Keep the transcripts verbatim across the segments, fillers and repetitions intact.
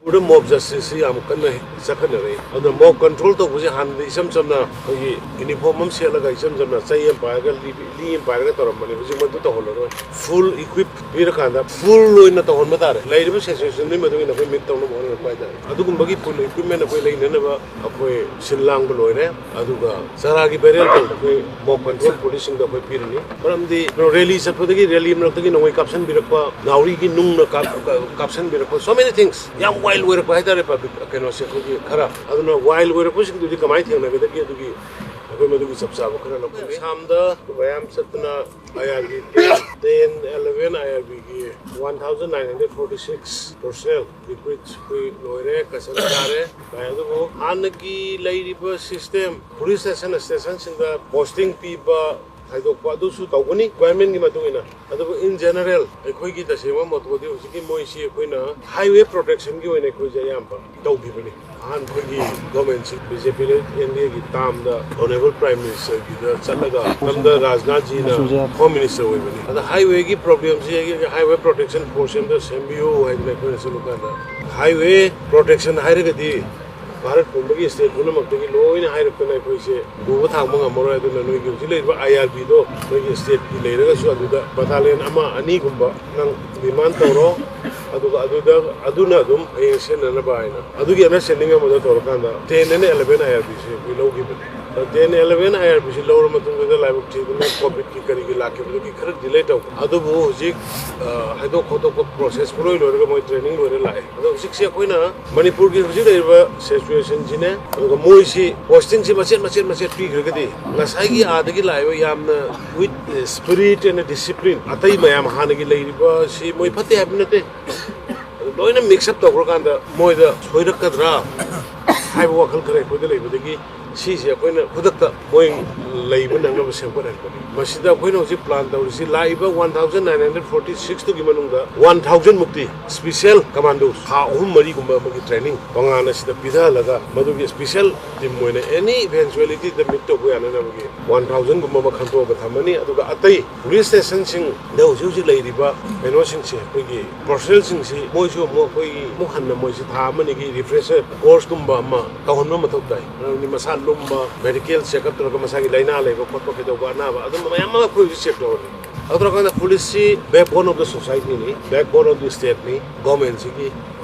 ꯃꯅꯤꯄꯨꯔꯗ ꯃꯣꯕ ꯖꯁꯇꯤꯁꯁꯤ ꯌꯥꯝ ꯀꯟꯅ ꯆꯠꯈꯠꯅꯔꯛꯏ꯫ ꯑꯗꯨꯅ ꯃꯣꯕ ꯀꯟꯇ꯭ꯔꯣꯜ ꯇꯧꯕꯁꯦ ꯍꯥꯟꯅꯗꯤ ꯏꯆꯝ ꯆꯝꯅ ꯑꯩꯈꯣꯏꯒꯤ ꯌꯨꯅꯤꯐꯣꯔꯝ ꯑꯃ ꯁꯦꯠꯂꯒ ꯏꯆꯝ ꯆꯝꯅ ꯆꯩ ꯑꯃ ꯄꯥꯏꯔꯒ ꯂꯤ ꯂꯤ ꯑꯃ ꯄꯥꯏꯔꯒ ꯇꯧꯔꯝꯕꯅꯦ꯫ ꯍꯧꯖꯤꯛ ꯃꯗꯨ ꯇꯧꯍꯜꯂꯔꯣꯏ꯫ ꯐꯨꯜ ꯏꯀ꯭ꯋꯤꯞ ꯄꯤꯔꯀꯥꯟꯗ ꯐꯨꯜ ꯑꯣꯏꯅ ꯇꯧꯍꯟꯕ ꯇꯥꯔꯦ꯫ ꯂꯩꯔꯤꯕ ꯁꯤꯆꯨꯋꯦꯁꯟꯗꯨꯒꯤ ꯃꯇꯨꯡ ꯏꯟꯅ ꯑꯩꯈꯣꯏ ꯃꯤꯠ ꯇꯧꯅꯕ ꯍꯣꯠꯅꯔꯛꯄ ꯍꯥꯏꯇꯥꯔꯦ꯫ ꯑꯗꯨꯒꯨꯝꯕꯒꯤ ꯐꯨꯜ ꯏꯀ꯭ꯋꯤꯞꯃꯦꯟ ꯑꯩꯈꯣꯏ ꯂꯩꯅꯅꯕ ꯑꯩꯈꯣꯏ ꯁꯤꯜ ꯂꯥꯡꯕ ꯂꯣꯏꯔꯦ꯫ ꯑꯗꯨꯒ ꯆꯔꯥꯒꯤ ꯕꯦꯔꯤꯌꯔ ꯇꯧꯕ ꯑꯩꯈꯣꯏ ꯃꯣꯕ ꯀꯟꯇ꯭ꯔꯣꯜ ꯄꯨꯂꯤꯁꯁꯤꯡꯗ ꯑꯩꯈꯣꯏ ꯄꯤꯔꯅꯤ꯫ ꯃꯔꯝꯗꯤ ꯔꯦꯂꯤ ꯆꯠꯄꯗꯒꯤ ꯔꯦꯂꯤ ꯃꯔꯛꯇꯒꯤ ꯅꯣꯡꯃꯩ ꯀꯥꯞꯁꯤꯟꯕꯤꯔꯛꯄ, ꯅꯥꯎꯔꯤꯒꯤ ꯅꯨꯡꯅ ꯀꯥꯞ-, ꯀꯥꯞꯁꯤꯟꯕꯤꯔꯛꯄ, so many things, ꯌꯥꯝ ꯋꯥꯏꯜ ꯑꯣꯏꯔꯛꯄ ꯍꯥꯏꯇꯥꯔꯦ ꯄꯕ꯭ꯂꯤꯛ ꯀꯩꯅꯣꯁꯦ꯫ ꯑꯩꯈꯣꯏꯒꯤ ꯈꯔ ꯑꯗꯨꯅ ꯋꯥꯏꯜ ꯑꯣꯏꯔꯛꯄꯁꯤꯡꯗꯨꯗꯤ ꯀꯃꯥꯏꯅ ꯊꯦꯡꯅꯒꯗꯒꯦ? ꯑꯗꯨꯒꯤ ꯑꯩꯈꯣꯏ ꯃꯗꯨꯒꯤ ꯆꯞ ꯆꯥꯕ ꯈꯔ ꯂꯧꯈꯠꯂꯦ꯫ ꯑꯁꯥꯝꯗ ꯃꯌꯥꯝ ꯆꯠꯇꯅ I R B ten eleven I R ꯕꯤꯒꯤ one thousand nine hundred forty six personnel recruit ꯑꯩꯈꯣꯏ ꯂꯣꯏꯔꯦ, ꯀꯁꯟ ꯆꯥꯔꯦ꯫ ꯑꯗꯨꯕꯨ ꯍꯥꯟꯅꯒꯤ ꯂꯩꯔꯤꯕ ꯁꯤꯁꯇꯦꯝ, ꯄꯨꯂꯤꯁ ꯁ꯭ꯇꯦꯁꯟ ꯁ꯭ꯇꯦꯁꯟꯁꯤꯡꯗ ꯄꯣꯁꯇꯤꯡ ꯄꯤꯕ, ꯈꯥꯏꯗꯣꯛꯄ, ꯑꯗꯨꯁꯨ ꯇꯧꯒꯅꯤ ꯔꯤꯀ꯭ꯋꯥꯏꯔꯃꯦꯟꯒꯤ ꯃꯇꯨꯡ ꯏꯟꯅ꯫ ꯑꯗꯨꯕꯨ in general ꯑꯩꯈꯣꯏꯒꯤ ꯇꯁꯦꯡꯕ ꯃꯣꯇꯣꯗꯤ ꯍꯧꯖꯤꯛꯀꯤ ꯃꯣꯏꯁꯤ ꯑꯩꯈꯣꯏꯅ ꯍꯥꯏꯋꯦ ꯄ꯭ꯔꯣꯇꯦꯛꯁꯟꯒꯤ ꯑꯣꯏꯅ ꯑꯩꯈꯣꯏꯁꯦ ꯑꯌꯥꯝꯕ ꯇꯧꯈꯤꯕꯅꯤ꯫ ꯑꯍꯥꯟꯕ ꯑꯩꯈꯣꯏꯒꯤ ꯒꯣꯔꯃꯦꯟꯁꯤ B J P N D ꯑꯦꯒꯤ ꯇꯥꯝꯗ ꯑꯣꯅꯔꯦꯕꯜ ꯄ꯭ꯔꯥꯏꯝ ꯃꯤꯅꯤꯁꯇꯔꯒꯤꯗ ꯆꯠꯂꯒ ꯃꯇꯝꯗ ꯔꯥꯖꯅꯥꯊꯖꯤꯅ ꯍꯣꯝ ꯃꯤꯅꯤꯁꯇꯔ ꯑꯣꯏꯕꯅꯤ꯫ ꯑꯗ ꯍꯥꯏꯋꯦꯒꯤ ꯄ꯭ꯔꯣꯕ꯭ꯂꯦꯝꯁꯤ ꯍꯥꯏꯋꯦ ꯄ꯭ꯔꯣꯇꯦꯛꯁꯟ ꯐꯣꯔꯁ ꯑꯝꯇ ꯁꯦꯝꯕꯤꯌꯨ ꯍꯥꯏꯗꯅ ꯑꯩꯈꯣꯏꯅ ꯆꯠꯂꯨꯀꯥꯟꯗ ꯍꯥꯏꯋꯦ ꯄ꯭ꯔꯣꯇꯦꯛꯁꯟ ꯍꯥꯏꯔꯒꯗꯤ ꯚꯥꯔꯠ ꯄꯨꯝꯕꯒꯤ ꯁ꯭ꯇꯦꯠ ꯄꯨꯝꯅꯃꯛꯇꯒꯤ ꯂꯣꯏꯅ ꯍꯥꯏꯔꯛꯇꯅ ꯑꯩꯈꯣꯏꯁꯦ ꯄꯨꯕ ꯊꯥꯡꯕ ꯉꯝꯃꯔꯣꯏ꯫ ꯑꯗꯨꯅ ꯅꯣꯏꯒꯤ ꯍꯧꯖꯤꯛ ꯂꯩꯔꯤꯕ ꯑꯥꯏ ꯑꯥꯔ ꯕꯤꯗꯣ ꯅꯣꯏꯒꯤ ꯁ꯭ꯇꯦꯠꯀꯤ ꯂꯩꯔꯒꯁꯨ ꯑꯗꯨꯗ ꯕꯇꯥꯂꯤꯌꯟ ꯑꯃ ꯑꯅꯤꯒꯨꯝꯕ ꯅꯪ ꯗꯤꯃꯥꯟ ꯇꯧꯔꯣ꯫ ꯑꯗꯨꯒ ꯑꯗꯨꯗ, ꯑꯗꯨꯅ ꯑꯗꯨꯝ ꯍꯌꯦꯡ ꯁꯤꯖꯤꯟꯅꯅꯕ ꯍꯥꯏꯅ ꯑꯗꯨꯒꯤ ꯑꯟꯗꯔꯁ꯭ꯇꯦꯟꯗꯤꯡ ꯑꯃꯗ ꯇꯧꯔꯀꯥꯟꯗ ten and eleven I R ꯕꯤꯁꯦ ꯑꯩꯈꯣꯏ ꯂꯧꯈꯤꯕꯅꯤ꯫ ꯇꯦꯟ ꯑꯦꯂꯚꯦꯟ ꯑꯥꯏ ꯑꯥꯔ ꯕꯤꯁꯤ ꯂꯧꯔ ꯃꯇꯨꯡꯗ ꯂꯥꯏꯕꯛ ꯊꯤꯗꯅ ꯀꯣꯚꯤꯗꯀꯤ ꯀꯔꯤꯒꯤ ꯂꯥꯛꯈꯤꯕꯗꯨꯒꯤ ꯈꯔ ꯗꯤꯂꯦ ꯇꯧꯕ꯫ ꯑꯗꯨꯕꯨ ꯍꯧꯖꯤꯛ, ꯑ, ꯍꯥꯏꯗꯣꯛ ꯈꯣꯠꯇꯣꯛꯄ ꯄ꯭ꯔꯣꯁꯦꯁ ꯄꯨꯡꯂꯣꯏ ꯂꯣꯏꯔꯒ ꯃꯣꯏ ꯇ꯭ꯔꯦꯅꯤꯡ ꯂꯣꯏꯔ ꯂꯥꯛꯑꯦ꯫ ꯑꯗꯣ ꯍꯧꯖꯤꯛꯁꯦ ꯑꯩꯈꯣꯏꯅ ꯃꯅꯤꯄꯨꯔꯒꯤ ꯍꯧꯖꯤꯛ ꯂꯩꯔꯤꯕ ꯁꯤꯆꯨꯋꯦꯁꯟꯁꯤꯅꯦ, ꯑꯗꯨꯒ ꯃꯣꯏꯁꯤ ꯄꯣꯁꯇꯤꯡꯁꯤ ꯃꯆꯦꯠ ꯃꯆꯦꯠ ꯃꯆꯦꯠ ꯄꯤꯈ꯭ꯔꯒꯗꯤ ꯉꯁꯥꯏꯒꯤ ꯑꯥꯗꯒꯤ ꯂꯥꯛꯏꯕ ꯌꯥꯝꯅ with spirit and discipline ꯑꯇꯩ ꯃꯌꯥꯝ ꯍꯥꯟꯅꯒꯤ ꯂꯩꯔꯤꯕ ꯁꯤ ꯃꯣꯏ ꯐꯠꯇꯦ ꯍꯥꯏꯕ ꯅꯠꯇꯦ꯫ ꯑꯗꯨ ꯂꯣꯏꯅ mix up ꯇꯧꯈ꯭ꯔꯀꯥꯟꯗ ꯃꯣꯏꯗ ꯁꯣꯏꯔꯛꯀꯗ꯭ꯔꯥ ꯍꯥꯏꯕ ꯋꯥꯈꯜ ꯈꯔ ꯑꯩꯈꯣꯏꯗ ꯂꯩꯕꯗꯒꯤ ꯁꯤꯁꯦ ꯑꯩꯈꯣꯏꯅ ꯈꯨꯗꯛꯇ ꯃꯣꯏ ꯂꯩꯕ ꯅꯪꯅꯕ ꯁꯦꯝꯒꯠꯍꯟꯕꯅꯤ꯫ ꯃꯁꯤꯗ ꯑꯩꯈꯣꯏꯅ ꯍꯧꯖꯤꯛ plan ꯇꯧꯔꯤꯁꯤ, ꯂꯥꯛꯏꯕ one thousand nine hundred forty six ꯇꯨꯒꯤ ꯃꯅꯨꯡꯗ one thousand ꯃꯨꯛꯇꯤ special commandos ꯊꯥ ꯑꯍꯨꯝ ꯃꯔꯤꯒꯨꯝꯕ ꯑꯃꯒꯤ training ꯇꯣꯉꯥꯟꯅ ꯁꯤꯗ ꯄꯤꯊꯍꯜꯂꯒ, ꯃꯗꯨꯒꯤ special team ꯑꯣꯏꯅ any eventuality ꯗ meet ꯇꯧꯕ ꯌꯥꯅꯅꯕꯒꯤ one thousand ꯒꯨꯝꯕ ꯑꯃ ꯈꯟꯗꯣꯛꯑꯒ ꯊꯝꯃꯅꯤ꯫ ꯑꯗꯨꯒ ꯑꯇꯩ police station ꯁꯤꯡꯗ ꯍꯧꯖꯤꯛ ꯍꯧꯖꯤꯛ ꯂꯩꯔꯤꯕ ꯀꯩꯅꯣꯁꯤꯡꯁꯦ, ꯑꯩꯈꯣꯏꯒꯤ personnel ꯁꯤꯡꯁꯤ ꯃꯣꯏꯁꯨ ꯑꯃꯨꯛ ꯑꯩꯈꯣꯏꯒꯤ ꯑꯃꯨꯛ ꯍꯟꯅ ꯃꯣꯏꯁꯤ ꯊꯥ ꯑꯃꯅꯤꯒꯤ refresher course ꯀꯨꯝꯕ ꯑꯃ ꯇꯧꯍꯟꯕ ꯃꯊꯧ ꯇꯥꯏ꯫ ꯃꯔꯝꯗꯤ ꯃꯁꯥ ꯂꯨꯝꯕ, medical checkup ꯇꯧꯔꯒ ꯃꯁꯥꯒꯤ ꯂꯥꯏꯅꯥ ꯂꯩꯕ ꯈꯣꯠꯄ ꯀꯩꯗꯧꯕ ꯑꯅꯥꯕ ꯑꯗꯨꯝꯕ ꯃꯌꯥꯝ ꯑꯃ ꯑꯩꯈꯣꯏ ꯍꯧꯖꯤꯛ check ꯇꯧꯔꯅꯤ꯫ ꯑꯗꯨ ꯇꯧꯔꯀꯥꯟꯗ police ꯁꯤ backbone of the society ꯅꯤ, backbone of the state ꯅꯤ, government ꯁꯤꯒꯤ꯫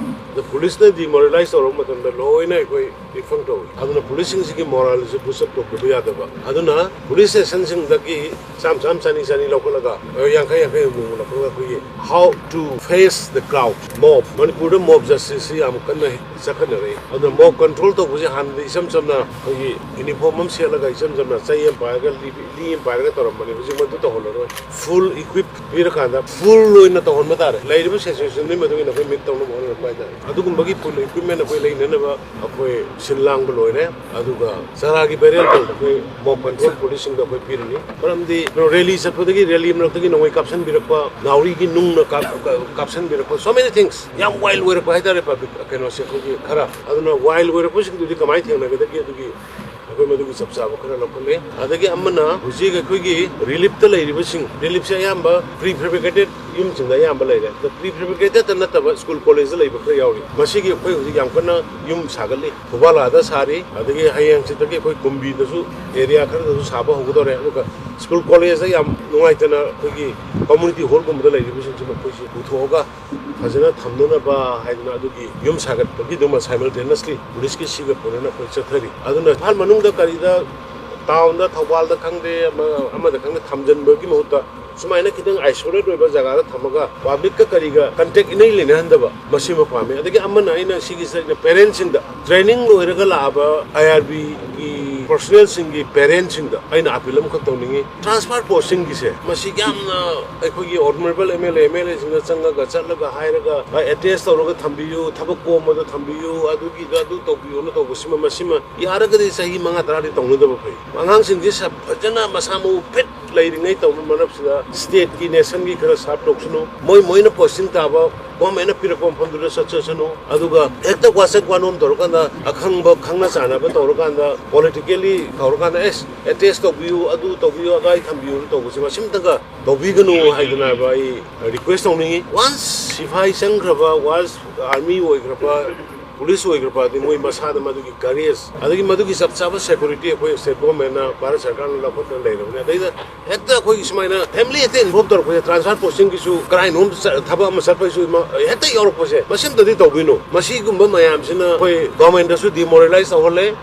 ꯑꯗ police ꯅ demoralize ꯇꯧꯔꯕ ꯃꯇꯝꯗ ꯂꯣꯏꯅ ꯑꯩꯈꯣꯏ defunct ꯇꯧꯏ꯫ ꯑꯗꯨꯅ police ꯁꯤꯡꯁꯤꯒꯤ morale ꯁꯤ boost up ꯇꯧꯗꯕ ꯌꯥꯗꯕ꯫ ꯑꯗꯨꯅ police station ꯁꯤꯡꯗꯒꯤ ꯆꯥꯝ ꯆꯥꯝ ꯆꯅꯤ ꯆꯅꯤ ꯂꯧꯈꯠꯂꯒ, ꯑ, ꯌꯥꯡꯈꯩ ꯌꯥꯡꯈꯩ ꯑꯃꯨꯛ ꯂꯧꯈꯠꯂꯒ ꯑꯩꯈꯣꯏꯒꯤ how to face the crowd, mob, ꯃꯅꯤꯄꯨꯔꯗ mob justice ꯁꯤ ꯌꯥꯝ ꯀꯟꯅ ꯆꯠꯈꯠꯅꯔꯛꯏ꯫ ꯑꯗꯨꯅ mob control ꯇꯧꯕꯁꯦ ꯍꯥꯟꯅꯗꯤ ꯏꯆꯝ ꯆꯝꯅ ꯑꯩꯈꯣꯏꯒꯤ uniform ꯑꯃ ꯁꯦꯠꯂꯒ ꯏꯆꯝ ꯆꯝꯅ ꯆꯩ ꯑꯃ ꯄꯥꯏꯔꯒ ꯂꯤ-, ꯂꯤ ꯑꯃ ꯄꯥꯏꯔꯒ ꯇꯧꯔꯝꯕꯅꯦ꯫ ꯍꯧꯖꯤꯛ ꯃꯗꯨ ꯇꯧꯍꯜꯂꯔꯣꯏ꯫ Full equip ꯄꯤꯔꯀꯥꯟꯗ full ꯑꯣꯏꯅ ꯇꯧꯍꯟꯕ ꯇꯥꯔꯦ꯫ ꯂꯩꯔꯤꯕ situation ꯗꯨꯒꯤ ꯃꯇꯨꯡ ꯏꯟꯅ ꯑꯩꯈꯣꯏ meet ꯇꯧꯅꯕ ꯍꯣꯠꯅꯔꯛꯄ ꯍꯥꯏꯇꯥꯔꯦ꯫ ꯑꯗꯨꯒꯨꯝꯕꯒꯤ full equipment ꯑꯩꯈꯣꯏ ꯂꯩꯅꯅꯕ ꯑꯩꯈꯣꯏ ꯁꯤꯜ ꯂꯥꯡꯕ ꯂꯣꯏꯔꯦ꯫ ꯑꯗꯨꯒ ꯆꯔꯥꯒꯤ barrel ꯇꯧꯕ ꯑꯩꯈꯣꯏ mob control police ꯁꯤꯡꯗ ꯑꯩꯈꯣꯏ ꯄꯤꯔꯅꯤ꯫ ꯃꯔꯝꯗꯤ rally ꯆꯠꯄꯗꯒꯤ rally ꯃꯔꯛꯇꯒꯤ ꯅꯣꯡꯃꯩ ꯀꯥꯞꯁꯤꯟꯕꯤꯔꯛꯄ, ꯅꯥꯎꯔꯤꯒꯤ ꯅꯨꯡꯅ ꯀꯥꯞ-, ꯀꯥꯞꯁꯤꯟꯕꯤꯔꯛꯄ, so many things꯫ ꯌꯥꯝ wild ꯑꯣꯏꯔꯛꯄ ꯍꯥꯏꯇꯥꯔꯦ public ꯀꯩꯅꯣꯁꯦ, ꯑꯩꯈꯣꯏꯒꯤ ꯈꯔ꯫ ꯑꯗꯨꯅ wild ꯑꯣꯏꯔꯛꯄꯁꯤꯡꯗꯨꯗꯤ ꯀꯃꯥꯏꯅ ꯊꯦꯡꯅꯒꯗꯒꯦ? ꯑꯗꯨꯒꯤ ꯑꯩꯈꯣꯏ ꯃꯗꯨꯒꯤ ꯆꯞ ꯆꯥꯕ ꯈꯔ ꯂꯧꯈꯠꯂꯦ꯫ ꯑꯗꯒꯤ ꯑꯃꯅ ꯍꯧꯖꯤꯛ ꯑꯩꯈꯣꯏꯒꯤ relief ꯇ ꯂꯩꯔꯤꯕꯁꯤꯡ, relief ꯁꯦ ꯑꯌꯥꯝꯕ prefabricated ꯌꯨꯝꯁꯤꯡꯗ ꯑꯌꯥꯝꯕ ꯂꯩꯔꯦ꯫ ꯑꯗꯣ prefabricated ꯇ ꯅꯠꯇꯕ school college ꯇ ꯂꯩꯕ ꯈꯔ ꯌꯥꯎꯔꯤ꯫ ꯃꯁꯤꯒꯤ ꯑꯩꯈꯣꯏ ꯍꯧꯖꯤꯛ ꯌꯥꯝ ꯀꯟꯅ ꯌꯨꯝ ꯁꯥꯒꯠꯂꯤ꯫ ꯐꯨꯕꯥꯂꯥꯗ ꯁꯥꯔꯤ, ꯑꯗꯒꯤ ꯍꯌꯦꯡ ꯍꯪꯆꯤꯠꯇꯒꯤ ꯑꯩꯈꯣꯏ ꯀꯨꯝꯕꯤꯗꯁꯨ area ꯈꯔꯗꯁꯨ ꯁꯥꯕ ꯍꯧꯒꯗꯧꯔꯦ꯫ ꯑꯗꯨꯒ school college ꯇ ꯌꯥꯝ ꯅꯨꯡꯉꯥꯏꯇꯅ ꯑꯩꯈꯣꯏꯒꯤ community hall ꯒꯨꯝꯕꯗ ꯂꯩꯔꯤꯕꯁꯤꯡꯁꯤ ꯃꯈꯣꯏꯁꯤ ꯄꯨꯊꯣꯛꯑꯒ ꯐꯖꯅ ꯊꯝꯅꯅꯕ ꯍꯥꯏꯗꯅ ꯑꯗꯨꯒꯤ ꯌꯨꯝ ꯁꯥꯒꯠꯄꯒꯤꯗꯨꯃ simultaneously police ꯀꯤ ꯁꯤꯒ ꯄꯨꯟꯅꯅ ꯑꯩꯈꯣꯏ ꯆꯠꯊꯔꯤ꯫ ꯑꯗꯨꯅ ꯏꯝꯐꯥꯜ ꯃꯅꯨꯡꯗ ꯀꯔꯤꯗ, town ꯗ, ꯊꯧꯕꯥꯜꯗ ꯈꯪꯗꯦ, ꯑꯃ, ꯑꯃꯗ ꯈꯪꯗꯦ, ꯊꯝꯖꯤꯟꯕꯒꯤ ꯃꯍꯨꯠꯇ ꯁꯨꯃꯥꯏꯅ ꯈꯤꯇꯪ isolate ꯑꯣꯏꯕ ꯖꯒꯥꯗ ꯊꯝꯃꯒ public ꯀ ꯀꯔꯤꯒ contact ꯏꯅꯩ ꯂꯩꯅꯍꯟꯗꯕ, ꯃꯁꯤꯃ ꯄꯥꯝꯃꯤ꯫ ꯑꯗꯒꯤ ꯑꯃꯅ ꯑꯩꯅ ꯁꯤꯒꯤꯁꯤꯗ ꯑꯩꯅ parent ꯁꯤꯡꯗ training ꯂꯣꯏꯔꯒ ꯂꯥꯛꯑꯕ I R B ꯒꯤ ꯄꯔꯁꯣꯅꯦꯜꯁꯤꯡꯒꯤ ꯄꯦꯔꯦꯟꯁꯁꯤꯡꯗ ꯑꯩꯅ ꯑꯥꯄꯤꯜ ꯑꯃꯈꯛ ꯇꯧꯅꯤꯡꯉꯤ꯫ ꯇ꯭ꯔꯥꯟꯁꯐꯔ ꯄꯣꯁꯇꯤꯡꯒꯤꯁꯦ ꯃꯁꯤ ꯌꯥꯝꯅ ꯑꯩꯈꯣꯏꯒꯤ honourable M L A M L ꯑꯦꯁꯤꯡꯗ ꯆꯪꯉꯒ ꯆꯠꯂꯒ ꯍꯥꯏꯔꯒ, "ꯑꯦꯇꯦꯁ ꯇꯧꯔꯒ ꯊꯝꯕꯤꯌꯨ, ꯊꯕꯛ ꯀꯣꯝꯕꯗ ꯊꯝꯕꯤꯌꯨ, ꯑꯗꯨꯒꯤꯗ ꯑꯗꯨ ꯇꯧꯕꯤꯌꯨꯅ" ꯇꯧꯕꯁꯤꯃ, ꯃꯁꯤꯃ ꯌꯥꯔꯒꯗꯤ ꯆꯍꯤ ꯃꯉꯥ ꯇꯔꯥꯗꯤ ꯇꯧꯅꯗꯕ ꯐꯩ꯫ ꯑꯉꯥꯡꯁꯤꯡꯁꯤ ꯁ-, ꯐꯖꯅ ꯃꯁꯥ ꯃꯎ ꯐꯤꯠ ꯂꯩꯔꯤꯉꯩ ꯇꯧꯕ ꯃꯔꯛꯁꯤꯗ ꯁ꯭ꯇꯦꯠꯀꯤ, ꯅꯦꯁꯟꯒꯤ ꯈꯔ ꯁꯥꯔꯚ ꯇꯧꯁꯅꯨ꯫ ꯃꯣꯏ ꯃꯣꯏꯅ ꯄꯣꯁꯇꯤꯡ ꯇꯥꯕ ꯒꯣꯔꯃꯦꯟꯅ ꯄꯤꯔꯛꯄ ꯃꯐꯝꯗꯨꯗ ꯆꯠꯆꯁꯅꯨ꯫ ꯑꯗꯨꯒ ꯍꯦꯛꯇ ꯋꯥꯆꯠ ꯋꯥꯅꯣꯝ ꯇꯧꯔꯀꯥꯟꯗ, ꯑꯈꯪꯕ ꯈꯪꯅ ꯆꯥꯟꯅꯕ ꯇꯧꯔꯀꯥꯟꯗ, ꯄꯣꯂꯤꯇꯤꯀꯦꯜꯂꯤ ꯇꯧꯔꯀꯥꯟꯗ, "ꯑꯦꯁ, ꯑꯦꯇꯦꯁ ꯇꯧꯕꯤꯌꯨ, ꯑꯗꯨ ꯇꯧꯕꯤꯌꯨ, ꯑꯗꯥꯏ ꯊꯝꯕꯤꯌꯨꯅ" ꯇꯧꯕꯁꯦ ꯃꯁꯤꯃꯇꯪꯒ ꯇꯧꯕꯤꯒꯅꯨ ꯍꯥꯏꯗꯅ ꯑꯩ ꯔꯤꯀ꯭ꯋꯦꯁ ꯇꯧꯅꯤꯡꯉꯤ꯫ ꯋꯥꯟꯁ ꯁꯤꯐꯥꯏ ꯆꯪꯈ꯭ꯔꯕ, ꯋꯥꯟꯁ ꯑꯥꯔꯃꯤ ꯑꯣꯏꯈ꯭ꯔꯕ, ꯄꯨꯂꯤꯁ ꯑꯣꯏꯈ꯭ꯔꯕ, ꯑꯗꯩ ꯃꯣꯏ ꯃꯁꯥꯗ ꯃꯗꯨꯒꯤ ꯀꯔꯦꯖ, ꯑꯗꯒꯤ ꯃꯗꯨꯒꯤ ꯆꯞ ꯆꯥꯕ ꯁꯦꯀ꯭ꯌꯨꯔꯤꯇꯤ ꯑꯩꯈꯣꯏ ꯁ꯭ꯇꯦꯠ ꯒꯣꯔꯃꯦꯟꯅ, ꯚꯥꯔꯠ ꯁꯔꯀꯥꯔꯅ ꯂꯧꯈꯠꯇꯅ ꯂꯩꯔꯕꯅꯤ꯫ ꯑꯗꯩꯗ ꯍꯦꯛꯇ ꯑꯩꯈꯣꯏꯒꯤ ꯁꯨꯃꯥꯏꯅ ꯐꯦꯃꯤꯂꯤ ꯍꯦꯛꯇ ꯏꯟꯚꯣꯜꯕ ꯇꯧꯔꯛꯄꯁꯦ, ꯇ꯭ꯔꯥꯟꯁꯐꯔ ꯄꯣꯁꯇꯤꯡꯒꯤꯁꯨ, ꯀꯔꯥꯏꯅꯣꯝ ꯆ-, ꯊꯕꯛ ꯑꯃ ꯆꯠꯄꯒꯤꯁꯨ ꯏꯃ-, ꯍꯦꯛꯇ ꯌꯥꯎꯔꯛꯄꯁꯦ, ꯃꯁꯤꯝꯇꯗꯤ ꯇꯧꯕꯤꯅꯨ꯫ ꯃꯁꯤꯒꯨꯝꯕ ꯃꯌꯥꯝꯁꯤꯅ ꯑꯩꯈꯣꯏ ꯒꯣꯔꯃꯦꯟꯗꯁꯨ ꯗꯤꯃꯣꯔꯦꯂꯥꯏꯁ ꯇꯧꯍꯜꯂꯦ,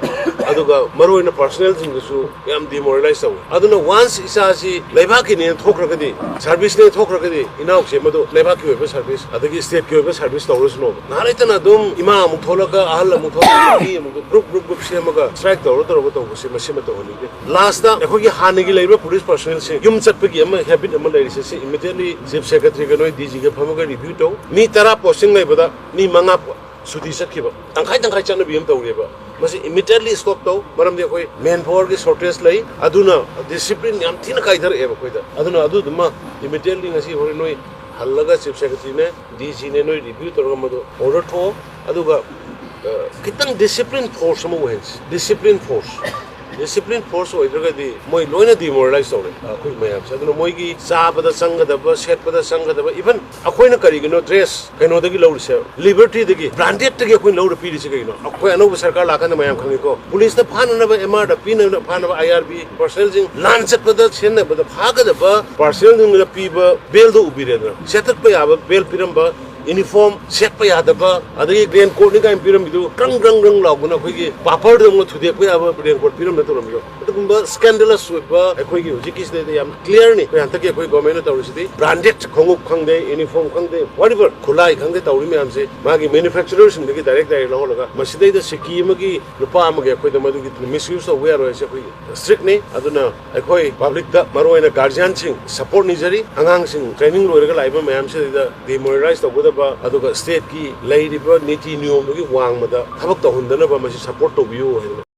ꯑꯗꯨꯒ ꯃꯔꯨꯑꯣꯏꯅ ꯄꯔꯁꯣꯅꯦꯜꯁꯤꯡꯗꯁꯨ ꯌꯥꯝ ꯗꯤꯃꯣꯔꯦꯂꯥꯏꯁ ꯇꯧꯋꯤ꯫ ꯑꯗꯨꯅ ꯋꯥꯟꯁ ꯏꯆꯥꯁꯤ ꯂꯩꯕꯥꯛꯀꯤꯅꯦꯅ ꯊꯣꯛꯈ꯭ꯔꯒꯗꯤ, ꯁꯥꯔꯚꯤꯁꯅꯦꯅ ꯊꯣꯛꯈ꯭ꯔꯒꯗꯤ, ꯏꯅꯥꯎꯁꯦ ꯃꯗꯨ ꯂꯩꯕꯥꯛꯀꯤ ꯑꯣꯏꯕ ꯁꯥꯔꯚꯤꯁ, ꯑꯗꯒꯤ ꯁ꯭ꯇꯦꯠꯀꯤ ꯑꯣꯏꯕ ꯁꯥꯔꯚꯤꯁ ꯇꯧꯔꯁꯅꯣꯕ꯫ ꯉꯥꯏꯍꯥꯛ ꯂꯩꯇꯅ ꯑꯗꯨꯝ ꯏꯃꯥ ꯑꯃꯨꯛ ꯊꯣꯛꯂꯒ, ꯑꯍꯜ ꯑꯃꯨꯛ ꯊꯣꯛꯂꯒ, ꯃꯤ ꯑꯃꯨꯛ ꯒ꯭ꯔꯨꯞ, ꯒ꯭ꯔꯨꯞ, ꯒ꯭ꯔꯨꯞ ꯁꯦꯝꯃꯒ ꯁ꯭ꯇ꯭ꯔꯥꯏꯛ ꯇꯧꯔ ꯇꯧꯔꯒ ꯇꯧꯕꯁꯦ, ꯃꯁꯤꯃ ꯇꯧꯍꯟꯅꯤꯡꯗꯦ꯫ ꯂꯥꯁꯇ ꯑꯩꯈꯣꯏꯒꯤ ꯍꯥꯟꯅꯒꯤ ꯂꯩꯔꯤꯕ ꯄꯨꯂꯤꯁ ꯄꯔꯁꯣꯅꯦꯜꯁꯤꯡ ꯌꯨꯝ ꯆꯠꯄꯒꯤ ꯑꯃ ꯍꯦꯕꯤꯠ ꯑꯃ ꯂꯩꯔꯤꯁꯦ, ꯁꯤ ꯏꯃꯤꯗꯤꯌꯦꯠꯂꯤ ꯆꯤꯐ ꯁꯦꯀ꯭ꯔꯦꯇꯔꯤꯒ ꯅꯣꯏ ꯗꯤ ꯖꯤꯒ ꯐꯝꯃꯒ ꯔꯤꯚ꯭ꯌꯨ ꯇꯧ꯫ ꯃꯤ ꯇꯔꯥ ꯄꯣꯁꯇꯤꯡ ꯂꯩꯕꯗ ꯃꯤ ꯃꯉꯥ ꯁꯨꯇꯤ ꯆꯠꯈꯤꯕ, ꯇꯪꯈꯥꯏ ꯇꯪꯈꯥꯏ ꯆꯠꯅꯕꯤ ꯑꯃ ꯇꯧꯔꯦꯕ꯫ ꯃꯁꯤ ꯏꯃꯤꯗꯤꯌꯦꯠꯂꯤ ꯁ꯭ꯇꯣꯞ ꯇꯧ, ꯃꯔꯝꯗꯤ ꯑꯩꯈꯣꯏ ꯃꯦꯟ ꯄꯥꯋꯔꯒꯤ ꯁꯣꯔꯇꯦꯖ ꯂꯩ, ꯑꯗꯨꯅ ꯗꯤꯁꯤꯄ꯭ꯂꯤꯟ ꯌꯥꯝ ꯊꯤꯅ ꯀꯥꯏꯊꯔꯛꯑꯦꯕ ꯑꯩꯈꯣꯏꯗ꯫ ꯑꯗꯨꯅ ꯑꯗꯨꯗꯨꯃ ꯏꯃꯤꯗꯤꯌꯦꯠꯂꯤ ꯉꯁꯤ ꯍꯣꯔꯦꯟ ꯅꯣꯏ ꯍꯜꯂꯒ ꯆꯤꯐ ꯁꯦꯀ꯭ꯔꯦꯇꯔꯤꯅꯦ, ꯗꯤ ꯖꯤꯅꯦ, ꯅꯣꯏ ꯔꯤꯚ꯭ꯌꯨ ꯇꯧꯔꯒ ꯃꯗꯨ ꯑꯣꯔꯗꯔ ꯊꯣꯛꯑꯣ꯫ ꯑꯗꯨꯒ, ꯑ, ꯈꯤꯇꯪ ꯗꯤꯁꯤꯄ꯭ꯂꯤꯟ ꯐꯣꯔꯁ ꯑꯃ ꯑꯣꯏꯍꯟꯁꯤ, ꯗꯤꯁꯤꯄ꯭ꯂꯤꯟ ꯐꯣꯔꯁ꯫ ꯗꯤꯁꯤꯄ꯭ꯂꯤꯟ ꯐꯣꯔꯁ ꯑꯣꯏꯗ꯭ꯔꯒꯗꯤ ꯃꯣꯏ ꯂꯣꯏꯅ ꯗꯤꯃꯣꯔꯦꯂꯥꯏꯁ ꯇꯧꯔꯦ, ꯑꯩꯈꯣꯏ ꯃꯌꯥꯝꯁꯦ꯫ ꯑꯗꯨꯅ ꯃꯣꯏꯒꯤ ꯆꯥꯕꯗ ꯆꯪꯒꯗꯕ, ꯁꯦꯠꯄꯗ ꯆꯪꯒꯗꯕ, ꯏꯚꯟ ꯑꯩꯈꯣꯏꯅ ꯀꯔꯤꯒꯤꯅꯣ ꯗ꯭ꯔꯦꯁ ꯀꯩꯅꯣꯗꯒꯤ ꯂꯧꯔꯤꯁꯦ, ꯂꯤꯕꯔꯇꯤꯗꯒꯤ, ꯕ꯭ꯔꯥꯟꯗꯦꯗꯇꯒꯤ ꯑꯩꯈꯣꯏꯅ ꯂꯧꯔ ꯄꯤꯔꯤꯁꯦ ꯀꯩꯒꯤꯅꯣ? ꯑꯩꯈꯣꯏ ꯑꯅꯧꯕ ꯁꯔꯀꯥꯔ ꯂꯥꯛꯀꯥꯟꯗ ꯃꯌꯥꯝ ꯈꯪꯉꯤꯀꯣ, ꯄꯨꯂꯤꯁꯇ ꯐꯥꯅꯅꯕ, ꯑꯦꯝ ꯑꯥꯔꯗ ꯄꯤꯅꯅꯕ, ꯐꯥꯅꯕ ꯑꯥꯏ ꯑꯥꯔ ꯕꯤ ꯄꯔꯁꯅꯦꯜꯁꯤꯡ ꯂꯥꯟ ꯆꯠꯄꯗ ꯁꯤꯖꯤꯟꯅꯕꯗ ꯐꯥꯒꯗꯕ ꯄꯔꯁꯅꯦꯜꯁꯤꯡꯗꯨꯅ ꯄꯤꯕ ꯕꯦꯜꯗꯣ ꯎꯕꯤꯔꯦꯗꯅ, ꯆꯦꯟꯊꯠꯄ ꯌꯥꯕ ꯕꯦꯜ ꯄꯤꯔꯝꯕ ꯌꯨꯅꯤꯐꯣꯔꯝ ꯁꯦꯠꯄ ꯌꯥꯗꯕ, ꯑꯗꯒꯤ ꯔꯦꯟ ꯀꯣꯠꯅꯤ ꯀꯥꯏꯅ ꯄꯤꯔꯝꯃꯤꯗꯨ ꯀ꯭ꯔꯪ ꯀ꯭ꯔꯪ ꯀ꯭ꯔꯪ ꯂꯥꯎꯗꯅ ꯑꯩꯈꯣꯏꯒꯤ ꯄꯥꯄꯔꯗꯧꯅ ꯊꯨꯗꯦꯛꯄ ꯌꯥꯕ ꯔꯦꯟ ꯀꯣꯠ ꯄꯤꯔꯝꯗꯅ ꯇꯧꯔꯝꯃꯤꯗꯣ, ꯑꯗꯨꯒꯨꯝꯕ ꯁ꯭ꯀꯦꯟꯗꯂꯁ ꯑꯣꯏꯕ ꯑꯩꯈꯣꯏꯒꯤ ꯍꯧꯖꯤꯛꯀꯤꯁꯤꯗꯩꯗ ꯌꯥꯝ ꯀ꯭ꯂꯤꯌꯥꯔꯅꯤ꯫ ꯑꯩꯈꯣꯏ ꯍꯟꯗꯛꯀꯤ ꯑꯩꯈꯣꯏ ꯒꯣꯔꯃꯦꯟꯅ ꯇꯧꯔꯤꯁꯤꯗꯤ ꯕ꯭ꯔꯥꯟꯗꯦꯗ ꯈꯣꯡꯎꯞ ꯈꯪꯗꯦ, ꯌꯨꯅꯤꯐꯣꯔꯝ ꯈꯪꯗꯦ, ꯋꯥꯠ ꯑꯦꯚꯔ, ꯈꯨꯠꯂꯥꯏ ꯈꯪꯗꯦ, ꯇꯧꯔꯤ ꯃꯌꯥꯝꯁꯦ ꯃꯥꯒꯤ ꯃꯦꯅꯨꯐꯦꯛꯆꯔꯔꯁꯤꯡꯗꯒꯤ ꯗꯥꯏꯔꯦꯛ ꯗꯥꯏꯔꯦꯛ ꯂꯧꯍꯜꯂꯒ ꯃꯁꯤꯗꯩꯗ ꯁꯤꯀꯤ ꯑꯃꯒꯤ ꯅꯨꯄꯥ ꯑꯃꯒꯤ ꯑꯩꯈꯣꯏꯗ ꯃꯗꯨꯒꯤ ꯃꯤꯁꯌꯨꯁ ꯇꯧꯕ ꯌꯥꯔꯣꯏ ꯍꯥꯏꯁꯦ ꯑꯩꯈꯣꯏꯒꯤ ꯁ꯭ꯇ꯭ꯔꯤꯛꯅꯤ꯫ ꯑꯗꯨꯅ ꯑꯩꯈꯣꯏ ꯄꯕ꯭ꯂꯤꯛꯇ, ꯃꯔꯨꯑꯣꯏꯅ ꯒꯥꯔꯖꯤꯌꯥꯟꯁꯤꯡ, ꯁꯄꯣꯔꯠ ꯅꯤꯖꯔꯤ꯫ ꯑꯉꯥꯡꯁꯤꯡ ꯇ꯭ꯔꯦꯅꯤꯡ ꯂꯣꯏꯔꯒ ꯂꯥꯛꯏꯕ ꯃꯌꯥꯝꯁꯤꯗꯩꯗ ꯗꯤꯃꯣꯔꯦꯂꯥꯏꯁ ꯇꯧꯒꯗꯕ, ꯑꯗꯨꯒ ꯁ꯭ꯇꯦꯠꯀꯤ ꯂꯩꯔꯤꯕ ꯅꯤꯇꯤ ꯅꯤꯌꯣꯝꯗꯨꯒꯤ ꯋꯥꯡꯃꯗ ꯊꯕꯛ ꯇꯧꯍꯟꯗꯅꯕ ꯃꯁꯤ ꯁꯄꯣꯔꯠ ꯇꯧꯕꯤꯌꯨ ꯍꯥꯏꯗꯅ꯫